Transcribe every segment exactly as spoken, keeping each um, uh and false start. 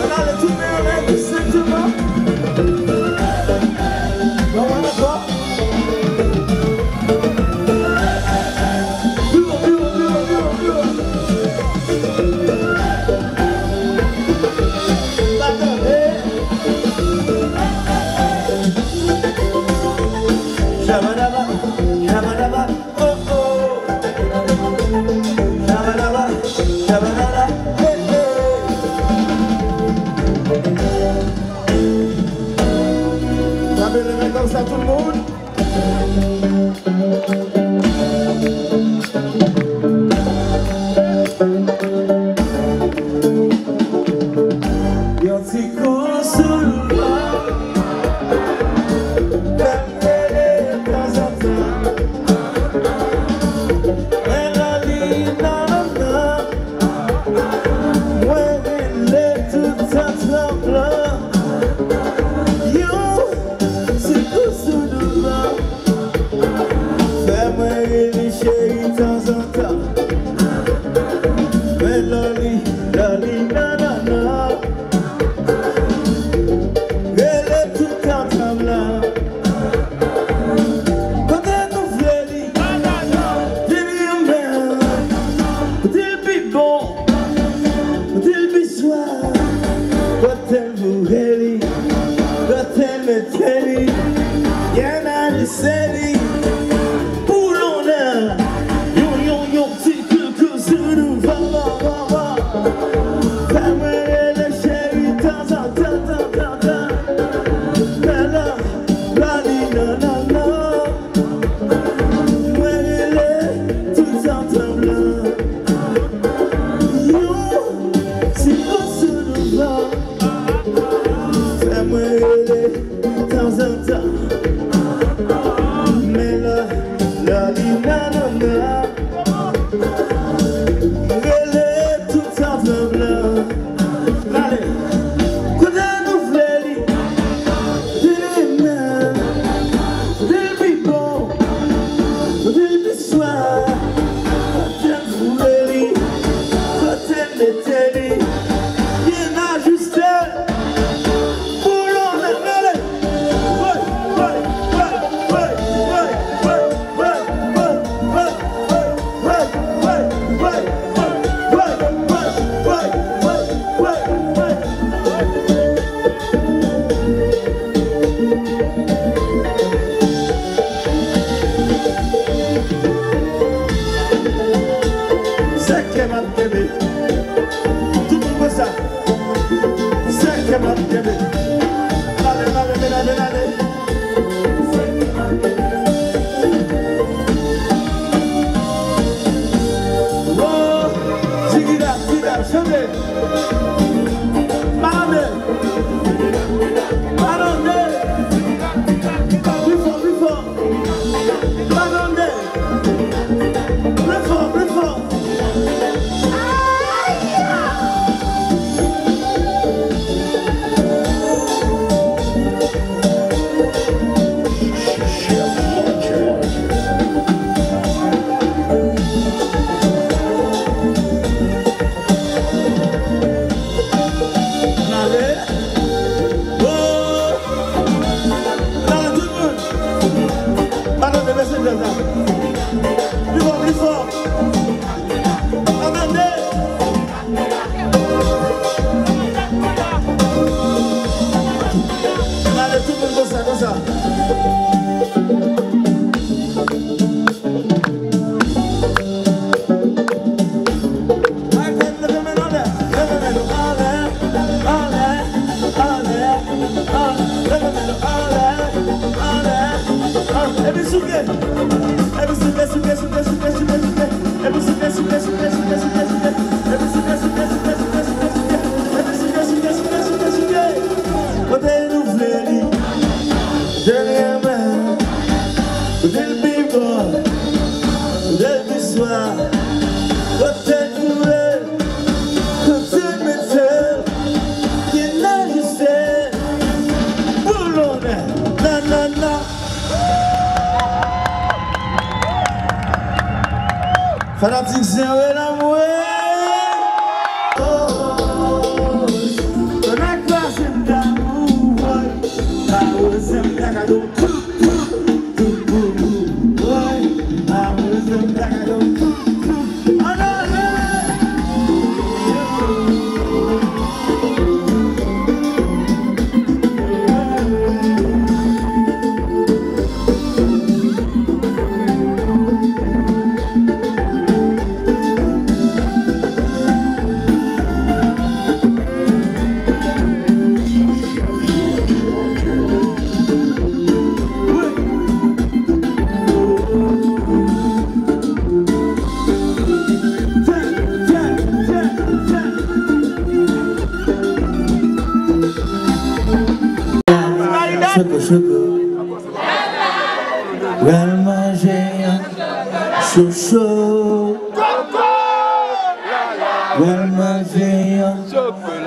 Ann ale tout men anlè, tout sèkteman. Bon, bon, bon. Pi wo, pi wo, pi wo, pi wo, pi wo. Pa tande. Shabadaba, shabadaba. Oh, oh. Shabadaba, shabadaba, hey, hey. Frape men konsa tout moun. Yon ti kou sou lwa. Fè m rele tanzantan. Men lò li nan, nan, nan. Mwen rele tout an tranblan. Yon ti kou sou lwa. Fè mwen rele cheri tanzantan. Men lò li, lò li, nan, nan, nan. Rele tout an tranblan. Kote nou vle li? Di l renmen. Di l pi bon. Di l pi swa. Kote l voye li? Kote l mete li? Gen nan lise li. Pou lonè. Yon, yon, yon ti kou, kou sou nou. Va, va, va, va. Fè mwen rele cheri tanzantan, tan, tan, tan. Fè la, la, li, nan, nan, nan. Mwen rele tout an tranblan. Yon ti kou sou nou. Fè mwen rele tanzantan. Men la, la, li, nan, nan, nan. Rele tout an tranblan. N ale. Kote nou vle li? Di l renmen. Di l pi bon. Di l pi swa. Kote n foure li? Kote n mete li? Byen ajiste. Pou lonè, n ale. Woy, woy, woy. Sèke m ap kenbe. Tout moun konsa. Sèke m ap kenbe. N ale, n ale, n ale, n ale. Oh, jigida, jigida, chante. Malande. Malande. Pli fò, pli fò. Malande. Pli fò, pli fò. N ale. Oh! N ale tout moun. N ale, bebe, se jazz la. Pli fò, pli fò. N ale. N ale tout moun konsa, konsa. Ay, fè m leve men anlè, leve men nou anlè, anlè, anlè, anlè, leve men nou anlè, anlè, anlè, epi souke, epi souke, souke, souke, souke, souke, souke, epi souke, souke, souke, souke, souke, souke, epi souke, souke, souke, souke, souke, souke, epi souke, souke, souke, souke, souke. Kote nou vle li? Dènye men. Kote l pi bon? Kote l pi swa? Kote l foure? Kote l mete l? Ki nan jiste? Pou lonè. Nan, nan, nan. Fanatik Zen Renam, wi. Choko, choko. Pral manje yon chouchou. Pral manje yon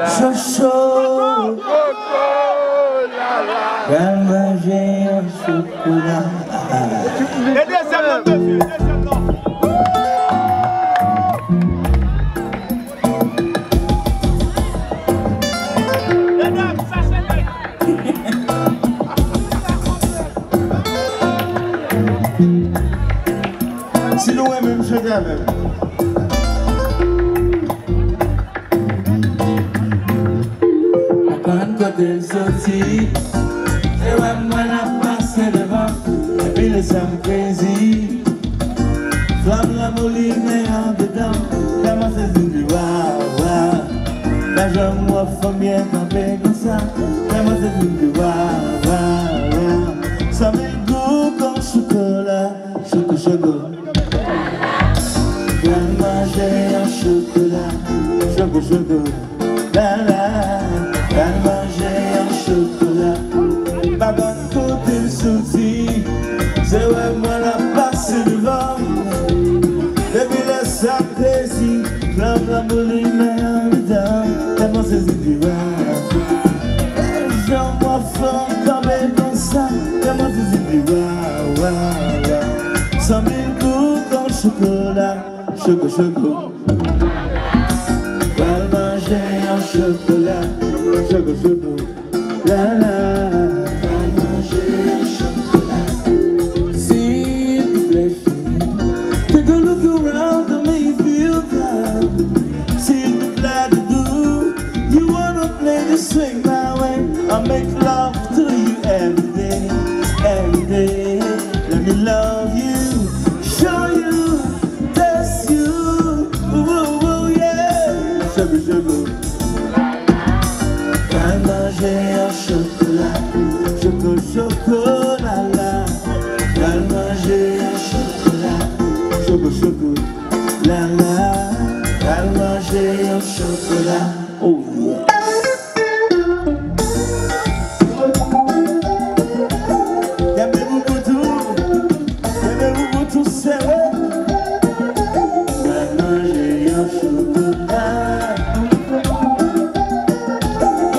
chouchou. Pral manje yon chokola. E dezyèm nan, mesye, dezyèm nan. Medam, sa se nèg. Si nou renmen m, chante avè m. Konn kote l soti. Se wè mwen ap pase devan. Epi lè sa m crazy. Flanm lanmou limen andedan. Kòman se vin di wa, wa. Pa janm wè fanm byen kanpe konsa. Kòman se vin di wa, wa, wa. Sa men gou kon chokola. Choko, choko. Pral manje yon chokola. Choko, choko. La, la. Pral manje yon chokola. Pa konn kote l soti. Se wè mwen ap pase devan. Depi lè sa m crazy. Flanm lanmou limen andedan. Tèlman sezi di wa. E jan mwen fanm kanpe konsa. Tèlman sezi di wa, wa, wa. San mil kou kon chokola. Choko, choko. Pral manje yon chokola. Choko, choko. La, la. Pral manje yon chokola. Silvouplè, cheri, take a look around and make you feel down. Silvouplè, doudou, you wanna play the swing my way. I make love to you every day, every day. Let me love you, show you, test you. Ooh, ooh, ooh, yeah. Choko, choko. Pral manje yon chokola. Choko, chokolala. Pral manje yon chokola. Choko, chokolala. Pral manje yon chokola. Oh, yeah. Kenbe boubou tou. Kenbe boubou tou sere. Pral manje yon chokola.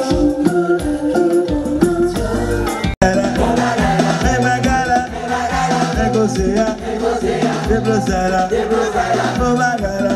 Chokola ki bon nan dyòl. Men bagay la, men koze a, deblozay la, bon bagay la.